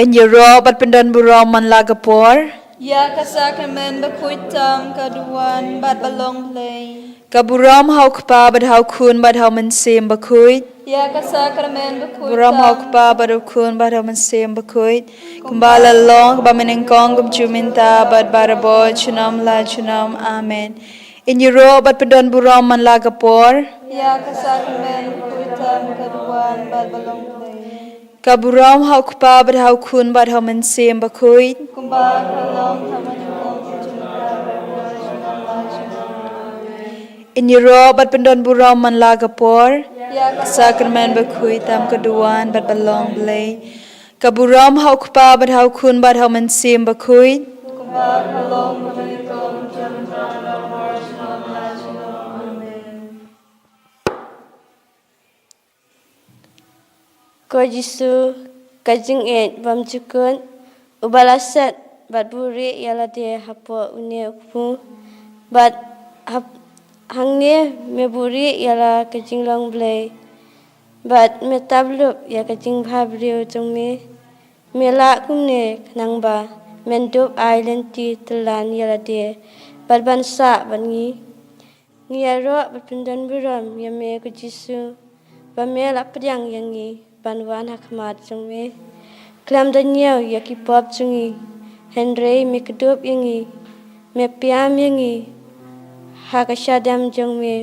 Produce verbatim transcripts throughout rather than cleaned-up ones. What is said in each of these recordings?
Yn ïaroh bad pyndon burom man la ka por. Ïa ka sakramen bakhuid tam ka duwan bad ba long Blei. Ka burom ha u Kpa bad ha u Khun bad ha u Mynsiem Bakhuid. Ïa ka sakramen bakhuid tam. Burom ha u Kpa bad u Khun bad ha u Mynsiem Bakhuid. Kumba la long, kumba mynnyngkong, kumjuh mynta bad barabor, junom la junom. Amen. Yn ïaroh bad pyndon burom man la ka por. Ïa ka sakramen bakhuid tam ka duwan bad ba long Blei. Ka burom ha u Kpa bad ha u Khun bad ha u Mynsiem Bakhuid. Kumba ka long ha mynnyngkong, kumjuh mynta bad barabor, junom la junom. Amen. Yn ïaroh bad pyndon burom man la ka por. Ïa ka sakramen bakhuid tam ka duwan bad ba long Blei. Ka burom ha u Kpa bad ha u Khun bad ha u Mynsiem Bakhuid. Kumba ka long ha mynnyngkong, kumjuh mynta bad barabor, junom la junom. Amen. Ko Jisu, ka jingïeit bymjukut, uba la set bad buhrieh ïa lade hapoh une u kpu, bad hap-, hangne me buhrieh ïa la ka jinglong Blei, bad me tap lup ïa ka jingbhabriew jong me. Me lah kumne khnang ba men dup ai lynti tyllan ïa lade, bad ban sah bad ngi. Ngi ïaroh bad pyndon burom ïa me ko Jisu, ba me la pdiang ïa ngi ban wan ha khmat jong me. Khlem da ñiew ïa ki pop jong ngi, hynrei me kdup ïa ngi, me piam ïa ngi ha ka shadem jong me.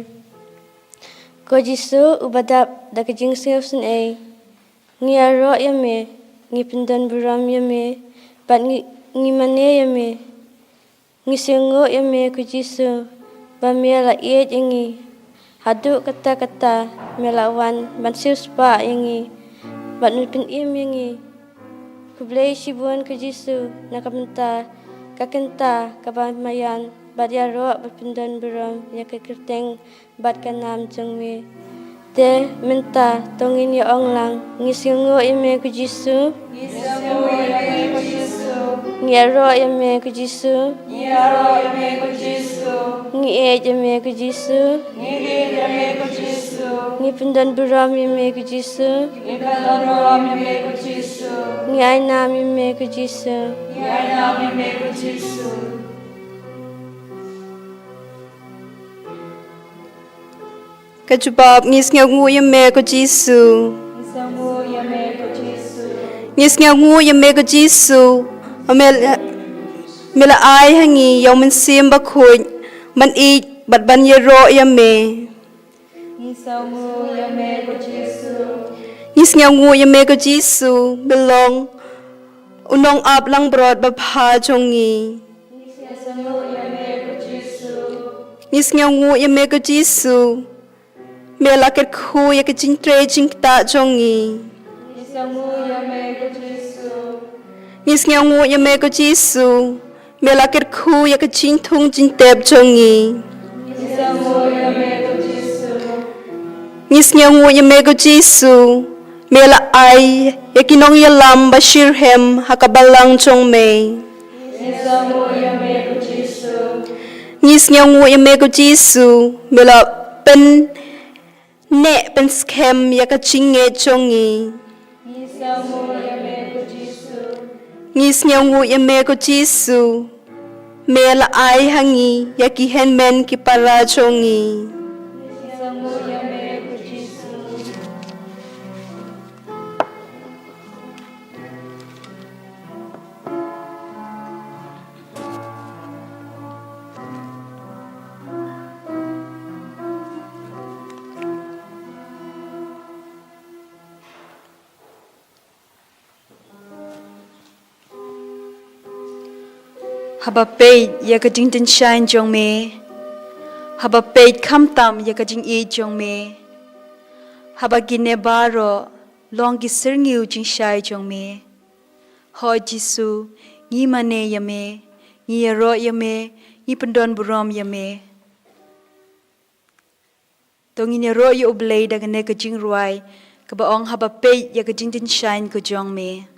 Ko Jisu uba dap da ka jingsngewsynei, ngi ïaroh ïa me, ngi pyndon burom ïa me, bad ngi, ngi mane ïa me. Ngi sngewnguh ïa me ko Jisu, ba me la ïeit ïa ngi. Haduh katta katta me la wan ban siewspah ïa ngi, bad me pynim ïa ngi. Khublei shibun ko Jisu, na ka bynta ka kynta kaba maïan, bad ïaroh bad pyndon burom ïa ka kyrteng bad ka nam jong me. Te mynta to ngin ïa ong lang, ngi sngewnguh ïa me ko Jisu. Ngi sngewnguh ïa me ko Jisu. Ngi ïaroh ïa me ko Jisu. Ngi ïaroh ïa me ko Jisu. Ngi ïeit ïa me ko Jisu. Ngi ïeit ïa me ko Jisu. Ngi pyndon burom ïa me ko Jisu. Ngi pyndon burom ïa me ko Jisu. Ngi ai nam ïa me ko Jisu. Ngi ai nam ïa me ko Jisu. Ka jubab, ngi sngewnguh ïa me ko Jisu. Ngi sngewnguh ïa me ko Jisu. Ngi sngewnguh ïa me ko Jisu. Me la, me la ai ha ngi ïa u Mynsiem Bakhuid, ban ïeit bad ban ïaroh ïa me. Ngi sngewnguh ïa me ko Jisu. Ngi sngewnguh ïa me ko Jisu, me long u nongap langbrot babha jong ngi. Ngi sngewnguh ïa me ko Jisu. Ngi sngewnguh ïa me ko Jisu. Me la kyrkhu ïa ka jingtrei jingktah jong ngi. Ngi sngewnguh ïa me ko Jisu. Ngi sngewnguh ïa me ko Jisu. Me la kyrkhu ïa ka jingthung jingtep jong ngi. Ngi sngewnguh ïa me ko Jisu. Ngi sngewnguh ïa me ko Jisu. Me la ai ïa ki nongïalam ba shitrhem ha ka balang jong me. Ngi sngewnguh ïa me ko Jisu. Ngi sngewnguh ïa me ko Jisu. Me la pynneh pynskhem ïa ka jingngeit jong ngi. Ngi sngewnguh ïa me ko Jisu. Ngi sngewnguh ïa me ko Jisu. Me la ai ha ngi ïa ki hynmen ki para jong ngi. Ngi sngewnguh ïa me ko Jisu. Haba peit ïa ka jingtyngshaiñ jong me, haba peit khamtam ïa ka jingïeit jong me, haba kine baroh long ki syrngiew jingshai jong me. Ho Jisu, ngi mane ïa me, ngi ïaroh ïa me, ngi pyndon burom ïa me. To ngin ïaroh ïa U Blei da kane ka jingrwai kaba ong, haba peit ïa ka jingtyngshaiñ ka jong me.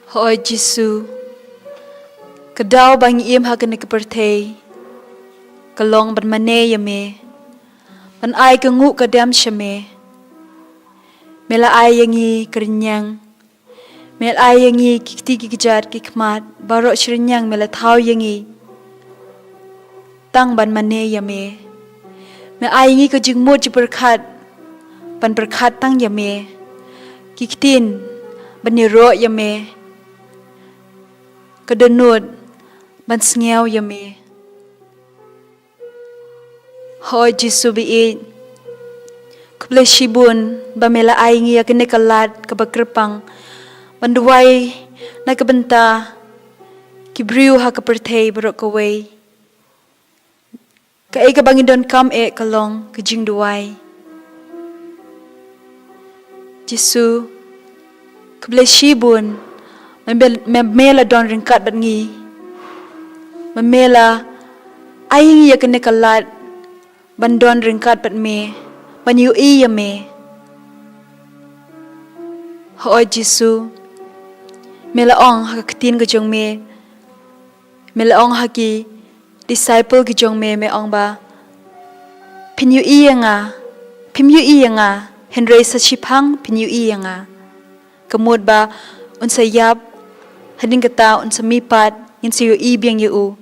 Hooid Jisu, ka daw ba ngi im ha kane ka pyrthei ka long ban mane ïa me, ban ai ka nguh ka dem sha me. Me la ai ïa ngi ka rynïeng, me la ai ïa ngi ki kti ki kjat ki khmat, baroh shi rynïeng me la thaw ïa ngi tang ban mane ïa me. Me ai ïa ngi ka jingmut jingpyrkhat ban pyrkhat tang ïa me, ki ktien ban ïaroh ïa me, ka dohnud ban sngew ïa me. Hooid Jisu ba ïeit, khublei shibun ba me la ai ngi ïa kane ka lad kaba kyrpang ban duwai na ka bynta ki briew ha ka pyrthei baroh kawei. Kaei kaba ngi donkam eh ka long ka jingduwai. Jisu, khublei shibun ba me, me, me la don ryngkat bad ngi, ba me la ai ngi ïa kane ka lad ban don ryngkat bad me, ban ïohi ïa me. Hooid Jisu, me la ong ha ka ktien ka jong me, me la ong ha ki disciple ki jong me, me ong ba phin ïohi ïa nga, phim ïohi ïa nga, hynrei sa shiphang phin ïohi ïa nga. Ka mut ba un sa ïap, hadien kata un sa mihpat, ngin sa ïohi biang ïa u.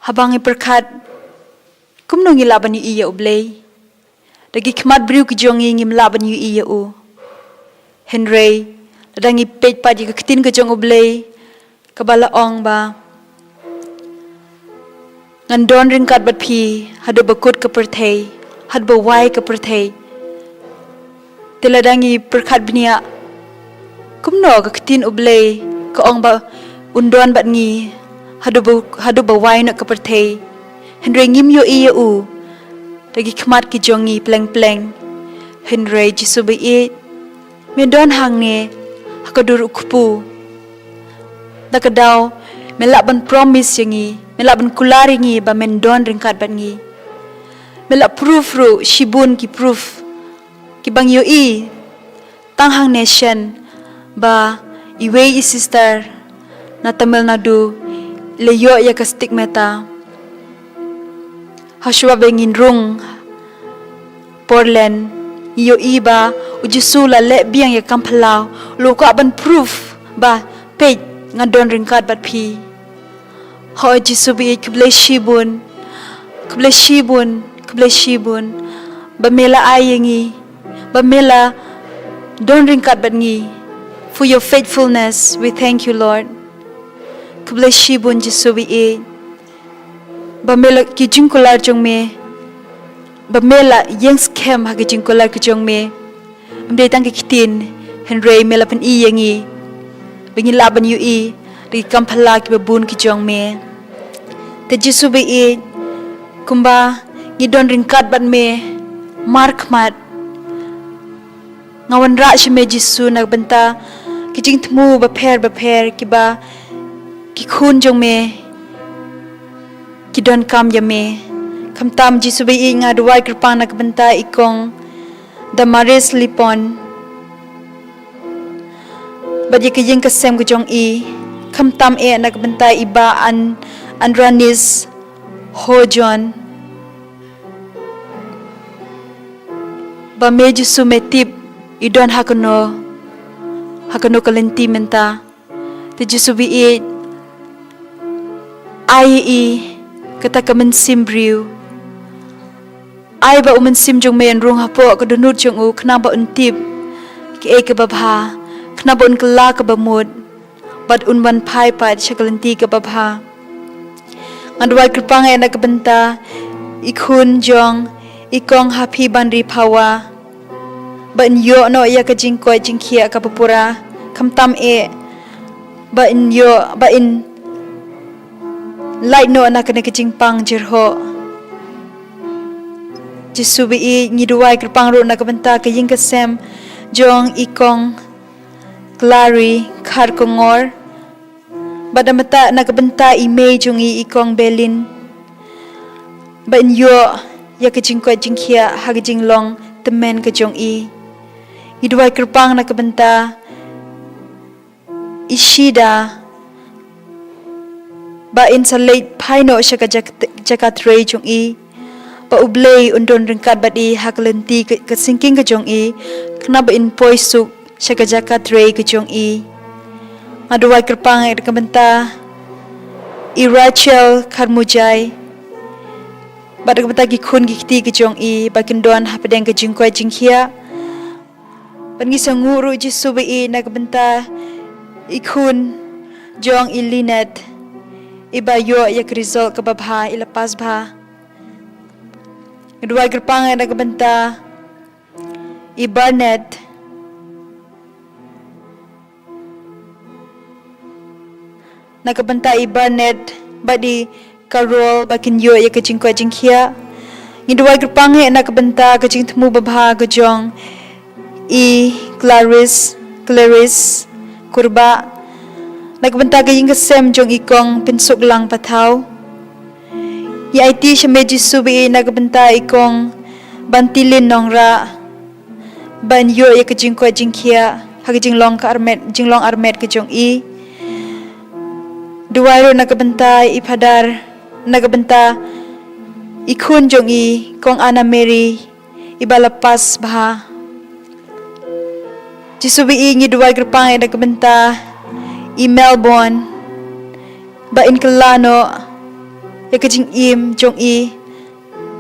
Haba ngi pyrkhat, kumno ngi lah ban ïohi ïa U Blei? Da ki khmat briew ki jong ngi ngim lah ban ïohi ïa u. Hynrei lada ngi peit pat ïa ka ktien ka jong U Blei, kaba la ong ba ngan don ryngkat bad phi haduh ba kut ka pyrthei, haduh ba wai ka pyrthei. Te lada ngi pyrkhat bniah, kumno ka ktien U Blei ka ong ba un don bad ngi haduh ba, haduh ba wai noh ka pyrthei, hynrei ngim ïohi ïa u da ki khmat ki jong ngi pleng pleng. Hynrei Jisu ba ïeit, me don hangne ha ka dur u kpu. Da ka daw me lah ban promise ïa ngi, me lah ban kular ïa ngi ba men don ryngkat bad ngi. Me lah proof ruh, shibun ki proof kiba ngi ïohi tang hangne shen, ba iwei i sister na Tamil Nadu i la ïoh ïa ka stigmata. Ha shuwa ba ngin rung Portland, ngi ïohi ba U Jisu u la leh biang ïa ka kam phyllaw, u la kwah ban proof ba, peit, nga don ryngkat bad phi. Hooid Jisu ba ïeit, khublei shibun, khublei shibun, khublei shibun ba me la ai ïa ngi, ba me la don ryngkat bad ngi. For your faithfulness, we thank you, Lord. Khublei shibun Jisu ba ïeit, ba me la, ki jingkular jong me, ba me la ïeng skhem ha ki jingkular ki jong me. Ym dei tang ki ktien, hynrei me la pyni ïa ngi ba ngin lah ban ïohi da ki kam phyllaw kiba bun ki jong me. Te Jisu ba ïeit, kumba ngi don ryngkat bad me markhmat, nga wanrah sha me Jisu na ka bynta ki jingthmu bapher bapher kiba ki khun jong me ki donkam ïa me. Khamtam Jisu ba ïeit, nga duwai kyrpang na ka bynta i kong Damaris Lipon bad ïa ka ïing ka sem ka jong i. Khamtam eh na ka bynta i Bah An, Andranis Hojon, ba me Jisu me tip i don ha kano, ha kano ka lynti mynta. Te Jisu ba ïeit, ai ïa i kata ka mynsiem briew. Ai ba u mynsiem jong me un rung hapoh ka dohnud jong u, khnang ba un tip kaei kaba bha, khnang ba un kylla kaba mut, bad un wan phai pat sha ka lynti kaba bha. Nga duwai kyrpang eh na ka bynta i khun jong i kong Happy Banri Phawa, ba in ïoh noh ïa ka jingkoit jingkhiah kaba pura. Khamtam eh ba in ïoh, ba in lait noh na kane ka jingpang jyrhoh. Jisu ba ïeit, ngi duwai kyrpang ruh na ka bynta ka ïing ka sem jong i kong Clary Kharkongor, bad na ka bynta, na ka bynta i mei jong i, i kong Belin, ba in ïoh ïa ka jingkoit jingkhiah ha ka jinglong tymmen ka jong i. Ngi duwai kyrpang na ka bynta Ishida, ba in sa leit phai noh sha ka jak-, jaka trei jong i, ba U Blei un don ryngkat bad i ha ka lynti ka, ka syngkien ka jong i, khnang ba in poi suk sha ka jaka trei ka jong i. Nga duwai kyrpang ïa ka bynta i Rachel Kharmujai, bad ka bynta ki khun ki kti ka jong i, ba kin don hapdeng ka jingkoit jingkhiah. Bad ngi sngewnguh ruh Jisu ba i na ka bynta i khun jong i Linet, i ba ïoh ïa ka result kaba bha, i la pass bha. Nga duwai kyrpang ïa na ka bynta i Barnett, na ka bynta i Barnett bad i Carol, ba kin ïoh ïa ka jingkoit jingkhiah. Ngi duwai kyrpang ïa na ka bynta ka jingthmu babha ka jong i Clarice, Clarice Kurbah, na ka bynta ka ïing ka sem jong i Kong Pynsuklang Pathaw. Ngi aiti sha me Jisu ba i na ka bynta i Kong Bantilin Nongrah, ban ïoh ïa ka jingkoit jingkhiah ha ka jinglong ka armet, jinglong armet ka jong i. Duwai ruh na ka bynta i Phadar, na ka bynta i khun jong i Kong Anna Mary, i ba la pass bha. Jisu ba i ngi duwai kyrpang ïa na ka bynta i Melbourne, ba in kylla noh ïa ka jingim jong i.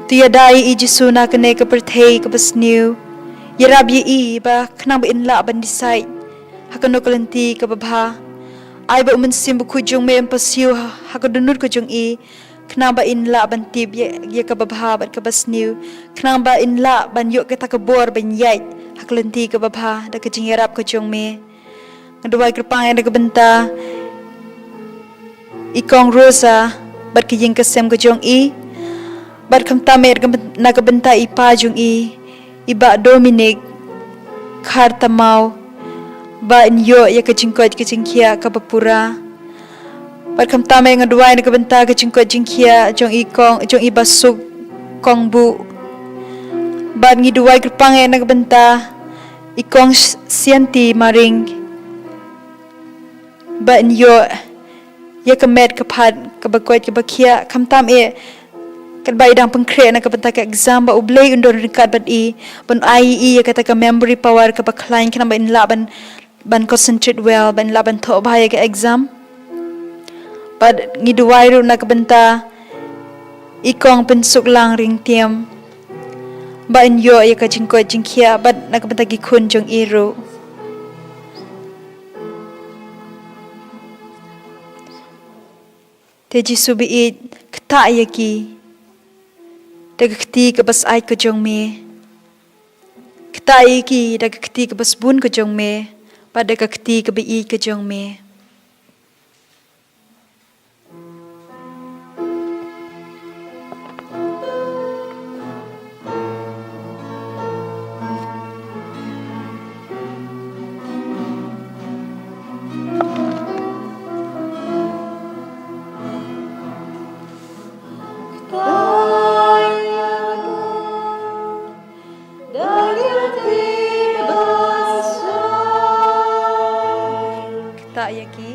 To ïada ïa i Jisu na kane ka pyrthei kaba sniew. Ïarap ïa i ba khnang ba in lah ban decide ha kano ka lynti kaba bha. Ai ba U Mynsiem Bakhuid jong me un pasiw ha, ha ka dohnud ka jong i, khnang ba in lah ban tip ïa, ïa kaba bha bad kaba sniew, khnang ba in lah ban ïoh kata ka bor ban ïaid ha ka lynti kaba bha da ka jingïarap ka jong me. Nga duwai kyrpang ïa na ka bynta i Kong Rosa bad ka ïing ka sem ka jong i, bad khamtam ïa na ka bynta i pa jong i, i Bah Dominic Khartamaw, ba in ïoh ïa ka jingkoit ka jingkhiah kaba pura. Bad khamtam ïa nga duwai na ka bynta ka jingkoit jingkhiah jong i Kong, jong i Bah Suk Kongbuh. Bad ngi duwai kyrpang ïa na ka bynta i Kong Sianti Maring, ba in ïoh ïa ka met ka phad kaba koit kaba khiah. Khamtam ïa katba i dang pynkhreh na ka bynta ka exam, ba U Blei un don ryngkat bad i, ban ai i ïa kata ka memory power kaba khlaiñ, khnang ba in lah ban, ban concentrate well, ban lah ban thoh bha ïa ka exam. Bad ngi duwai ruh na ka bynta i Kong Pynsuklang Ringtiam, ba in ïoh ïa ka jingkoit jingkhiah, bad na ka bynta ki khun jong i ruh. Te Jisu ba ïeit, ktah ïa ki da ka kti kaba syaid ka jong me. Ktah ïa ki da ka kti kaba sbun ka jong me, bad da ka kti kaba ïeit ka jong me. Ktah ïa ki.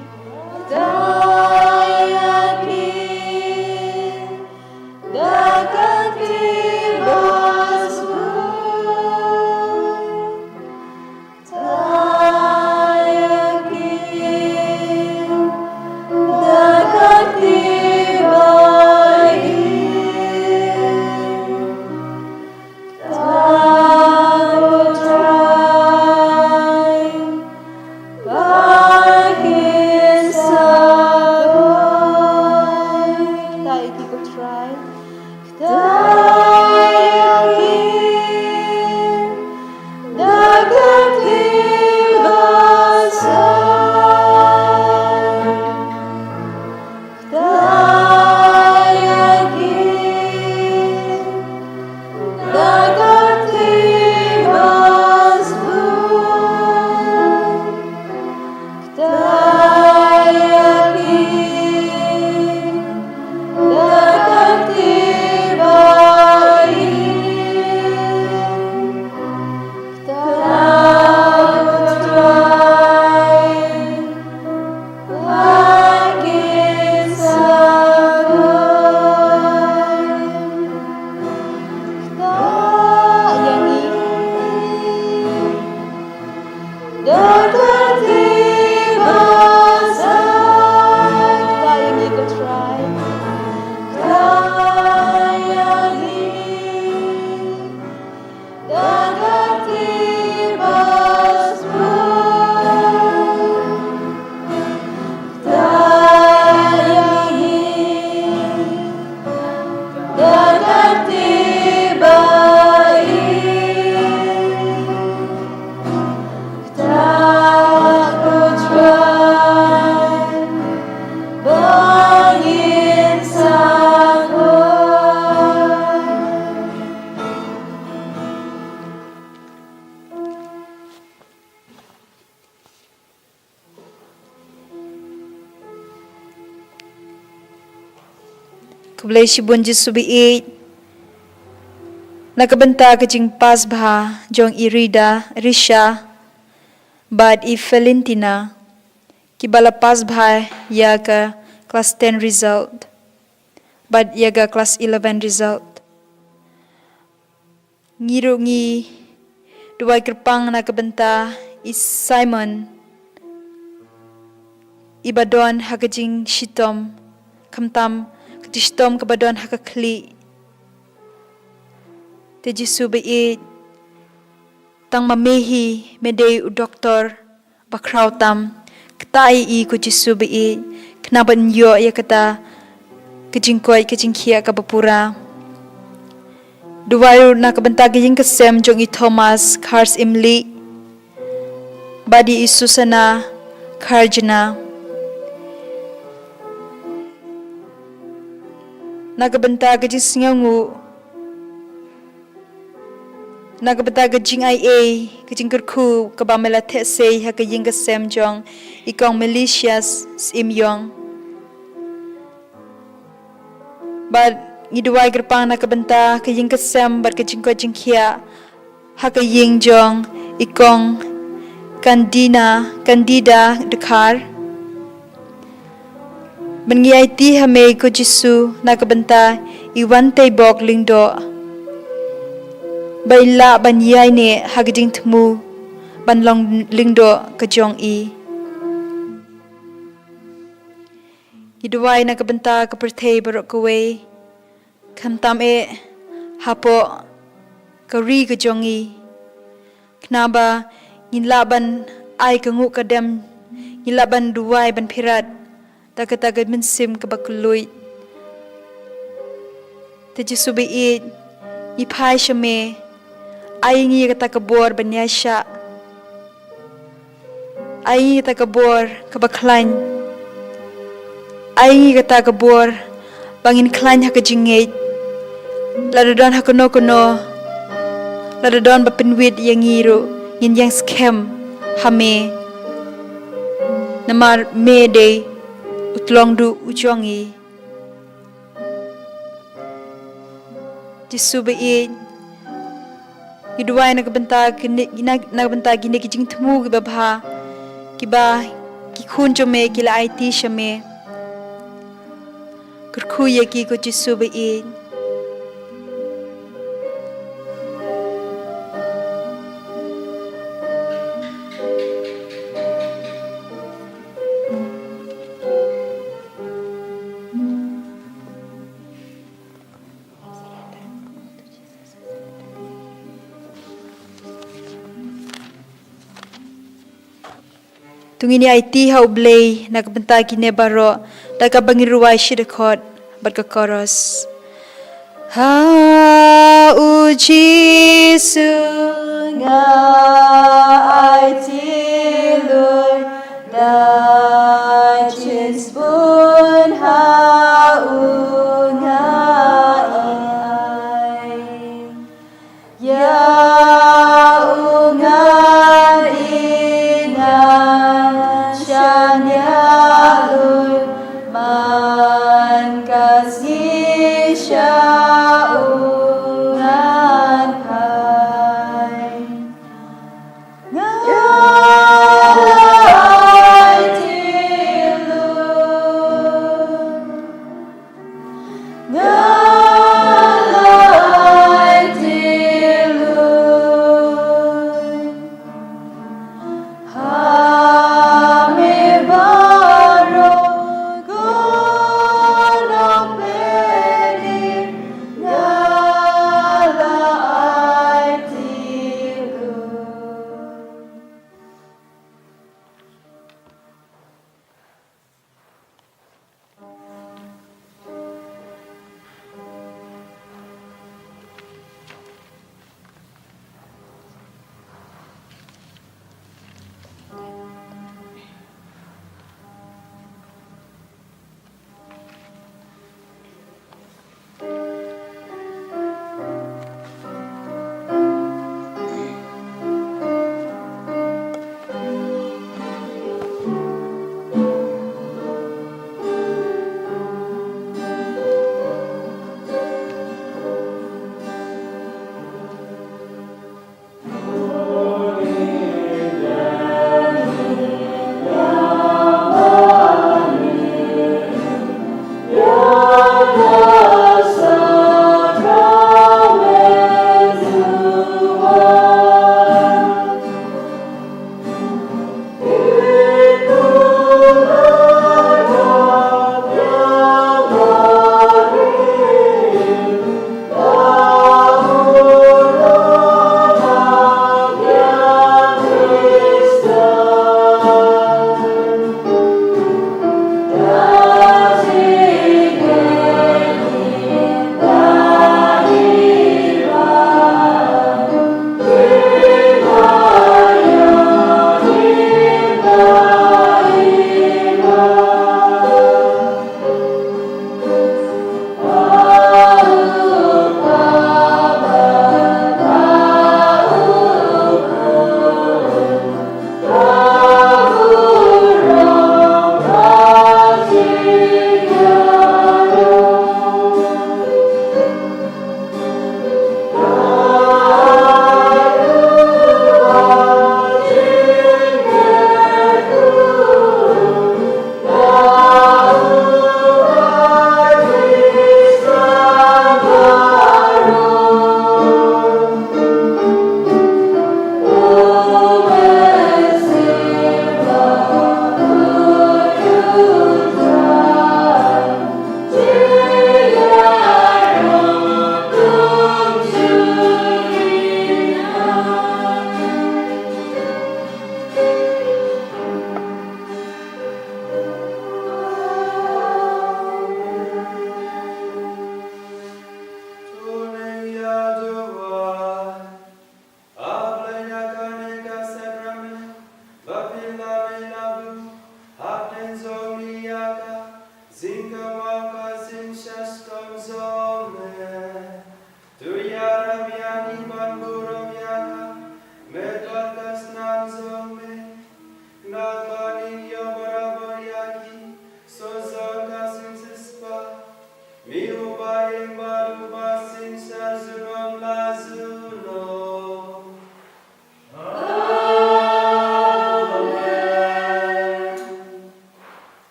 Blei shibun Jisu baieit, na ka bynta ka jingpass bha jong i Rida, Risha, bad i Valentina, kiba la pass bha ïa ka class ten result bad ïa ka class eleven result. Ngi ruh ngi duwai kyrpang na ka bynta i Simon, iba don ha ka jingshitom, khamtam ka jingshitom kaba don ha ka khlieh. Te Jisu baieit, tang ma me hi me dei u doktor ba khraw tam. Kata i i ko Jisu baieit, khnang ban ïoh ïa kata ka jingkoit ka jingkhiah kaba pura. Duwai ruh na ka bynta ka ïing ka sem jong i Thomas Khar Syiemlieh bad i Susana Khar Jnga. Na ka bynta ka jingsngewnguh, na ka bynta ka jingaiei, ka jingkyrkhu kaba me la theh sei ha ka ïing ka sem jong i kong Melicious Syiemiong. Bad ngi duwai kyrpang na ka bynta ka ïing ka sem bad ka jingkoit jingkhiah ha ka ïing jong i kong Kandina, Kandida Dkhar. Ban ngi aiti ha me ko Jisu na ka bynta i Wanteibok Lyngdoh, ba i lah ban ïaineh ha ka jingthmu ban long lyngdoh ka jong i. Ngi duwai na ka bynta ka pyrthei baroh kawei, khamtam eh hapoh ka ri ka jong i, khnang ba ngin lah ban ai ka nguh ka dem, ngin lah ban duwai ban phirat da kata ka mynsiem kaba kylluid. Te Jisu baieit, ngi phai sha me, ai ngi kata ka bor ban ïaishah. Ai ngi kata ka bor kaba khlaiñ. Ai ngi kata ka bor ba ngin khlaiñ ha ka jingngeit. Lada don ha kano kano, lada don ba pynwit ïa ngi ruh, ngin ïeng skhem ha me. Namar me dei u tlong duh u jong ngi. Jisu baieit, ngi duwai na ka bynta kine, na, na ka bynta kine ki jingthmu kiba bha, kiba ki khun jong me ki la aiti sha me. Kyrkhu ïa ki ko Jisu baieit. To ngin ïa aiti ha U Blei na ka bynta kine baroh da kaba ngin rwai shi dkhot bad ka chorus. Ha U Jisu nga aiti lui, da jingsbun ha U nga ai. Ïa U ngan ïa ngan shaniah lui, man ka sngi sha U ngan phai. Nga la aiti lui. Nga la aiti lui. Ha me baroh ko nongpynim.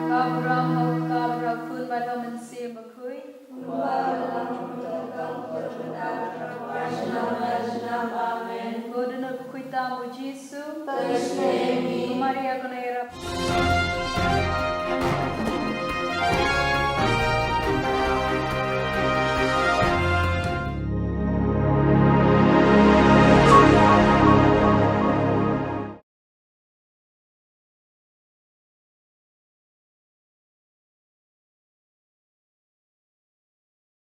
Ka Baroh, ka Baroh, Khun bad ka Mynsiem Bakhuid. Amen. Ko dohnud bakhuid tam u Jisu. Ko Maria ko nongïarap.